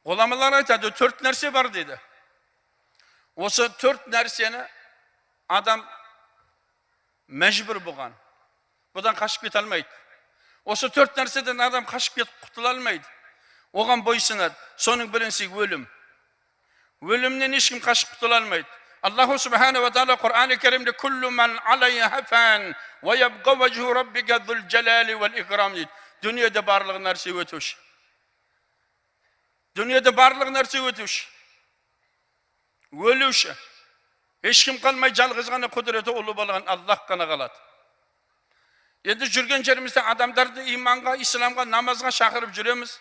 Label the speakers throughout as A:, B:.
A: Ғұламалар айтады, 4 нәрсе бар дейді. Осы 4 нәрсені адам мәжбүр болған. Бұдан қашып кете алмайды. Осы 4 нәрседен адам қашып кетіп құтыла алмайды. Оған бойсынады. Соның біріншісі өлім. Өлімнен ешкім қашып құтыла алмайды. Аллаху субхана ва тағала Құран-ы Кәрімде күллу ман алайха фан ва ябқа ваджху раббика зул жалали вал икрам дейді. Дүниеде барлық нәрсе өтуші. Дүниеде барлық нәрсе өтуші. Өлуші. Ешкім қалмай, жалғыз ғана құдіреті ұлы болған Аллах қана қалады. Енді жүрген жерімізде адамдарды иманға, исламға, намазға шақырып жүреміз.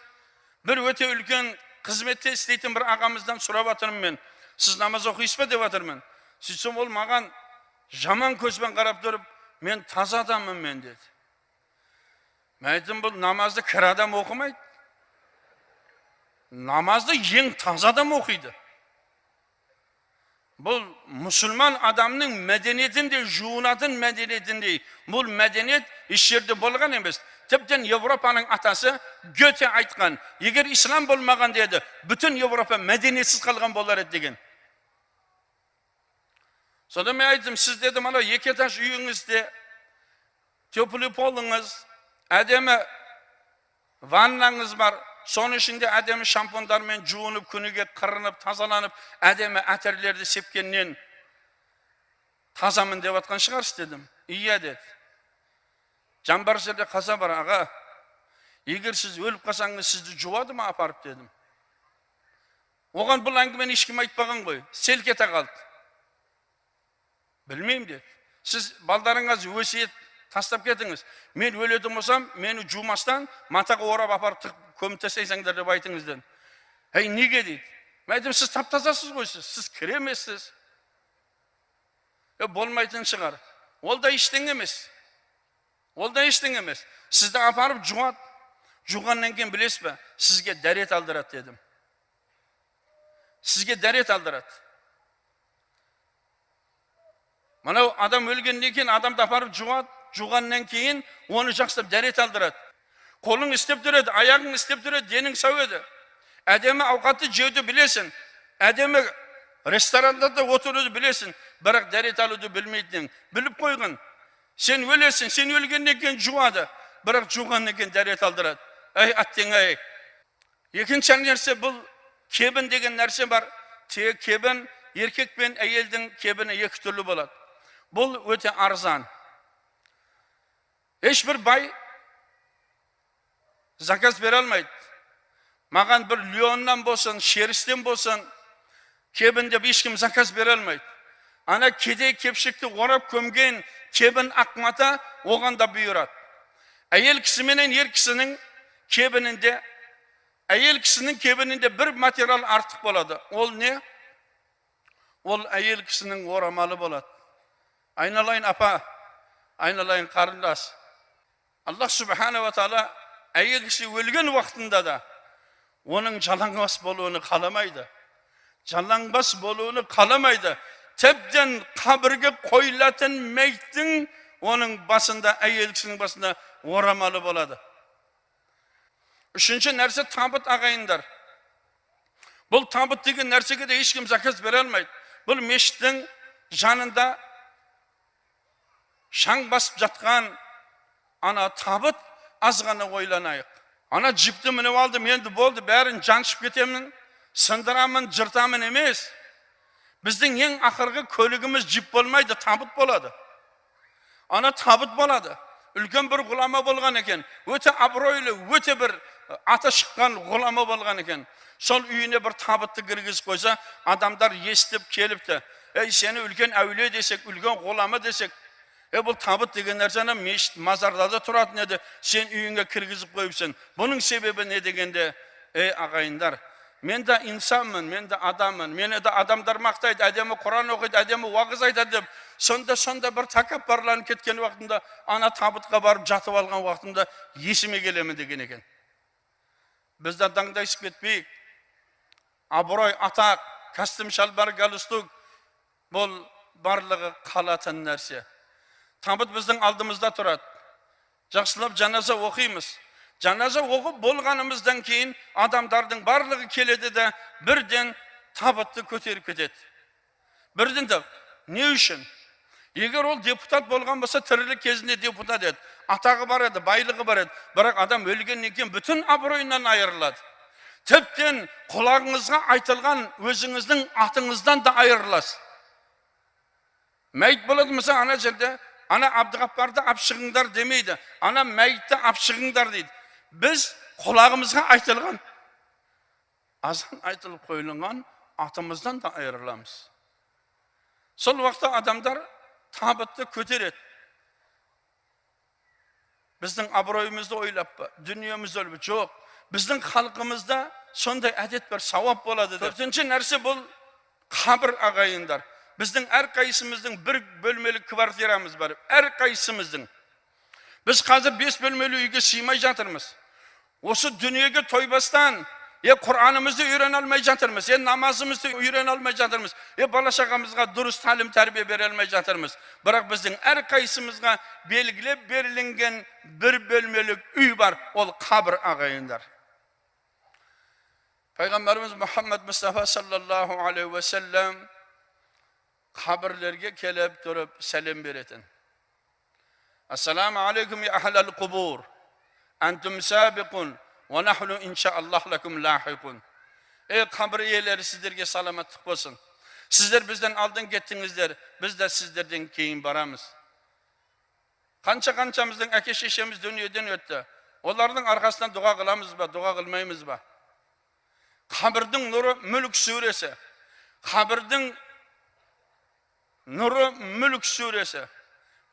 A: Бір өте үлкен қызметте істейтін бір ағамыздан сұрап жатырмын мен. Сіз намаз оқисыз ба деп жатырмын. Сөйтсем ол маған жаман көзбен қарап тұрып, мен таза адаммын мен деді. Мен айттым, бұл намазды кір адам оқымайды. Намазды ең таза адам оқиды. Бұл мұсылман адамның мәдениетіндей, жуынатын мәдениетіндей. Бұл мәдениет еш жерде болған емес. Тіптен Европаның атасы Гёте айтқан, егер ислам болмаған деді, бүтін Европа мәдениетсіз қалған болар еді деген. Сонда мен айттым, сіз дедім, ана екі этаж үйіңізде теплый полыңыз, әдемі ваннаңыз бар, соның ішінде әдемі шампундармен жуынып, күніге қырынып, тазаланып, әдемі әтірлерді сепкеннен тазамын деп атқан шығарсыз дедім. Иә деді. Жан бар жерде қаза бар, аға. Егер сіз өліп қалсаңыз, сізді жуады ма апарып дедім. Оған бұл әңгімені ешкім айтпаған ғой. Селк ете қалды. Білмеймін деді. Сіз балдарыңыз өсиет тастап кетіңіз. Мен өлетін болсам, мені жумастан матаға орап апарып тығып көміп тастайсаңдар деп айтыңыз дедім. Әй, неге дейді. Мен айттым, сіз тап-тазасыз ғой сіз. Сіз кір емессіз. Болмайтын шығар. Ол да ештеңе емес. Ол да ештеңе емес. Сізді апарып жуады. Жуғаннан кейін білесіз бе, сізге дәрет алдырады дедім. Сізге дәрет алдырады. Мынау адам өлгеннен кейін адамды апарып жуады. Жуғаннан кейін оны жақсылап дәрет алдырады. Қолың істеп тұрады, аяғың істеп тұрады, денің сау еді. Әдемі ауқатты жеуді білесің. Әдемі ресторанда да отыруды білесің. Бірақ дәрет алуды білмейтін. Біліп қойғын. Сен өлесің, сен өлгеннен кейін жуады. Бірақ жуғаннан кейін дәрет алдырады. Әй, аттең ай. Екінші нәрсе бұл кебін деген нәрсе бар. Тек кебін, еркек пен әйелдің кебіні екі түрлі болады. Бұл өте арзан. Ешбір бай заказ бере алмайды. Маған бір Лионнан болсын, Шерістен болсын, кебін деп ешкім заказ бере алмайды. Ана кедей кепшікті орап көмген кебін ақ мата оған да бұйырады. Әйел кісі менен ер кісінің кебінінде, әйел кісінің кебінінде бір материал артық болады. Ол не? Ол әйел кісінің орамалы болады. Айналайын апа, айналайын қарындас. Аллах субхана ва тағала әйел кісі өлген уақытында да оның жалаңбас болуын қаламайды. Жалаңбас болуын қаламайды. Тіптен қабірге қойылатын мәйіттің оның басында, әйел кісінің басында орамалы болады. Үшінші нәрсе табыт, ағайындар. Бұл табыт деген нәрсеге де ешкім заказ бере алмайды. Бұл мешіттің жанында шаң басып жатқан ана табыт, аз ғана ойланайық. Ана джипті мініп алдым, енді болды, бәрін жаншып кетемін, сындырамын, жыртамын емес. Біздің ең ақырғы көлігіміз джип болмайды, табыт болады. Ана табыт болады. Үлкен бір ғұлама болған екен, өте абыройлы, өте бір аты шыққан ғұлама болған екен. Сол үйіне бір табытты кіргізіп қойса, адамдар естіп келіпті. Ей, сені үлкен әулие десек, үлкен ғұлама десек, бұл табыт деген нәрсені мешіт, мазарда да тұратын еді, сен үйіңе кіргізіп қойыпсың. Бұның себебі не дегенде, ей ағайындар, мен де инсанмын, мен де адаммын, мені де адамдар мақтайды, әдемі Құран оқиды, әдемі уағыз айтады деп. Сонда бір тәкаппарланып кеткен уақытында, ана табытқа барып жатып алған уақытында есіме келемін деген екен. Біз де даңдайсып кетпейік. Абырой, атақ, костюм, шалбар, галстук, бұл барлығы қалатын нәрсе. Табыт біздің алдымызда тұрады. Жақсылап жаназа оқимыз. Жаназа оқып болғанымыздан кейін адамдардың барлығы келеді де бірден табытты көтеріп кетеді. Бірден де. Не үшін? Егер ол депутат болған болса, тірілік кезінде депутат еді. Атағы бар еді, байлығы бар еді. Бірақ адам өлгеннен кейін бүтін абыройынан айырылады. Тіптен құлағыңызға айтылған өзіңіздің атыңыздан да айырыласыз. Мәйіт болады мысалы ана жерде, ана Абдығаппарды ап шығыңдар демейді, ана мәйітті ап шығыңдар дейді. Біз құлағымызға айтылған, азан айтылып қойылған атымыздан да айырыламыз. Сол уақытта адамдар табытты көтереді. Біздің абыройымызды ойлап па, дүниемізді ойлап, жоқ. Біздің халқымызда сондай әдет бар, сауап болады. Төртінші нәрсе бұл қабір, ағайындар. Біздің әрқайсымыздың бір бөлмелі квартирамыз бар, әрқайсымыздың. Біз қазір 5 бөлмелі үйге сыймай жатырмыз. Осы дүниеге тойбастан, Құранымызды үйрене алмай жатырмыз, намазымызды үйрене алмай жатырмыз, бала шағамызға дұрыс тәлім тәрбие бере алмай жатырмыз. Бірақ біздің әрқайсымызға белгілеп берілінген бір бөлмелік үй бар, ол қабір, ағайындар. Пайғамбарымыз Мұхаммад Мұстафа саллаллаху алейхи уассалам қабірлерге келіп тұрып сәлем беретін. Ассаламу алейкум я ахлал қубур, антум сабиқун, ва нахну иншааллах лакум лахиқун. Ey қабір иелері, сіздерге саламаттық болсын. Сіздер бізден алдын кеттіңіздер, біз де сіздерден кейін барамыз. Қанша-қаншамыздың әке шешеміз дүниеден өтті. Олардың арқасынан дұға қыламыз ба, дұға қылмаймыз ба? Қабірдің нұры Мүлік сүресі. Қабірдің нұры Мүлік сүресі.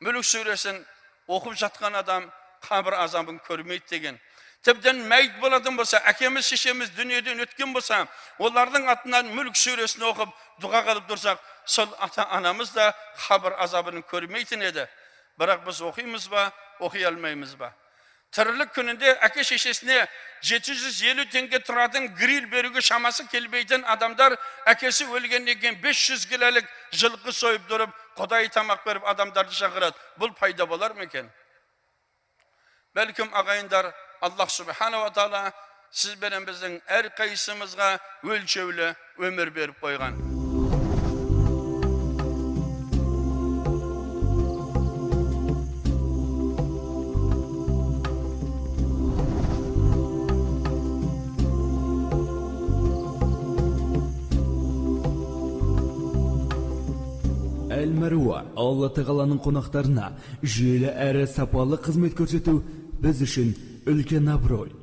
A: Мүлік сүресін оқып жатқан адам қабір азабын көрмейді деген. Тіптен мәйіт болатын болса, әкеміз, шешеміз дүниеден өткен болса, олардың атынан Мүлік сүресін оқып, дұға қылып тұрсақ, сол ата-анамыз да қабір азабын көрмейтін еді. Бірақ біз оқимыз ба, оқи алмаймыз ба? Тірілік күнінде әке шешесіне 750 теңге тұратын гриль беруге шамасы келмейтін адамдар әкесі өлгеннен кейін 500 келелік жылқы сойып тұрып, құдай тамақ беріп адамдарды шақырады. Бұл пайда болар ма екен? Бәлкім, ағайындар, Аллах субханала тағала сіз бенен біздің әрқайсымызға өлшеулі өмір беріп қойған.
B: Әл-Мәруа, Алла Тағаланың қонақтарына жүйелі әрі сапалы қызмет көрсету біз үшін үлкен абырой.